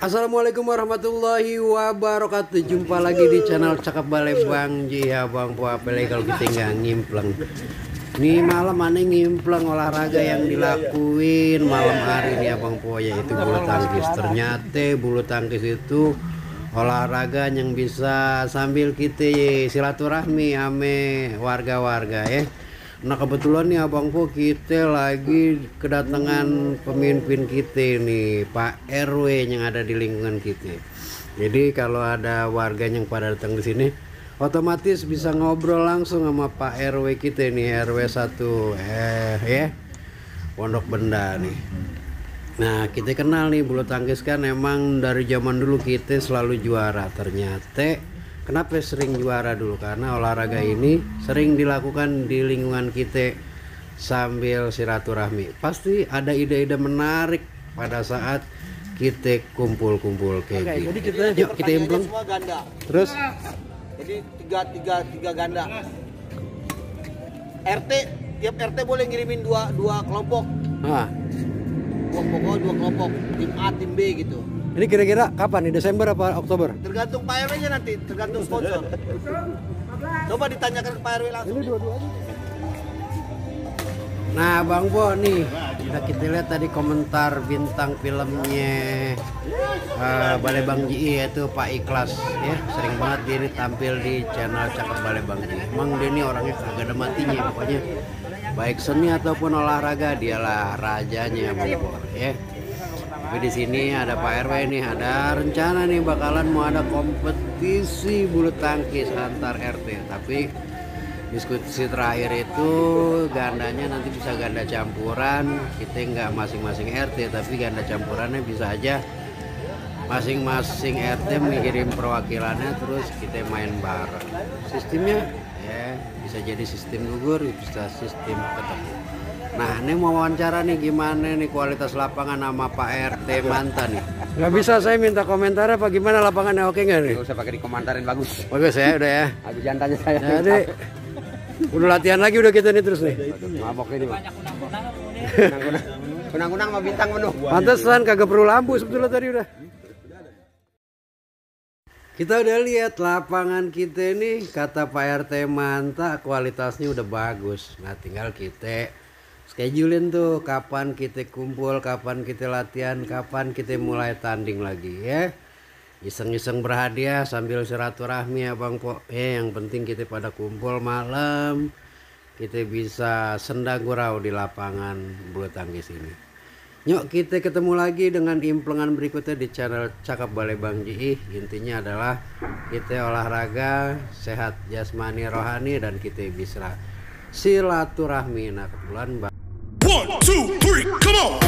Assalamualaikum warahmatullahi wabarakatuh. Jumpa lagi di channel Cakap Balai Bang Ji ya Bang Po. Apalagi kalau kita nggak ngimpleng. Nih malam aneh ngimpleng olahraga yang dilakuin malam hari ini ya Bang Po, yaitu bulu tangkis. Ternyata bulu tangkis itu olahraga yang bisa sambil kita silaturahmi ame warga-warga ya. Nah kebetulan nih Abang Po, kita lagi kedatangan pemimpin kita nih, Pak RW yang ada di lingkungan kita. Jadi kalau ada warga yang pada datang di sini, otomatis bisa ngobrol langsung sama Pak RW kita nih, RW 1 ya, Pondok Benda nih. Nah kita kenal nih, bulu tangkis kan emang dari zaman dulu kita selalu juara. Ternyata kenapa sering juara dulu? Karena olahraga ini sering dilakukan di lingkungan kita sambil silaturahmi. Pasti ada ide-ide menarik pada saat kita kumpul-kumpul kayak gitu. Jadi kita impleng. Terus jadi tiga ganda. RT tiap RT boleh ngirimin dua kelompok. Ah. Pokoknya dua kelompok, tim A, tim B gitu. Ini kira-kira kapan nih? Desember apa Oktober? Tergantung Pak RW-nya nanti, tergantung sponsor. Coba ditanyakan ke Pak RW langsung. Ini dua-duanya. Nah Bang Po nih, kita lihat tadi komentar bintang filmnya Balai Bang Ji, yaitu Pak Ikhlas ya. Sering banget dia ini tampil di channel Cakap Balai Bang Ji. Emang dia ini orangnya kagak ada matinya, pokoknya baik seni ataupun olahraga dialah rajanya Bang Po ya. Tapi di sini ada Pak RW nih, ada rencana nih bakalan mau ada kompetisi bulu tangkis antar RT. Tapi diskusi terakhir itu gandanya nanti bisa ganda campuran, kita nggak masing-masing RT tapi ganda campurannya bisa aja masing-masing RT mengirim perwakilannya terus kita main bareng. Sistemnya ya bisa jadi sistem gugur, bisa sistem ketemu. Nah ini mau wawancara nih, gimana nih kualitas lapangan sama Pak RT mantan nih? Nggak bisa saya minta komentar apa gimana lapangannya, oke nggak nih? Nggak usah pakai dikomentarin, bagus. Bagus ya udah ya. Habis jantannya saya. Jadi udah latihan lagi udah kita nih terus nih. Mabok ini Pak. Kunang-kunang sama bintang penuh. Pantesan kagak perlu lampu sebetulnya tadi udah. Kita udah lihat lapangan kita nih, kata Pak RT mantap, kualitasnya udah bagus. Nah tinggal kita schedulein tuh kapan kita kumpul, kapan kita latihan, kapan kita mulai tanding lagi ya. Iseng-iseng berhadiah sambil silaturahmi ya Bang Po. Yang penting kita pada kumpul malam, kita bisa senda gurau di lapangan bulu tangkis ini. Yuk kita ketemu lagi dengan implengan berikutnya di channel Cakap Balai Bang Ji. Intinya adalah kita olahraga, sehat jasmani rohani, dan kita bisa silaturahmi. Nah kebetulan 1, 2, 3, come on!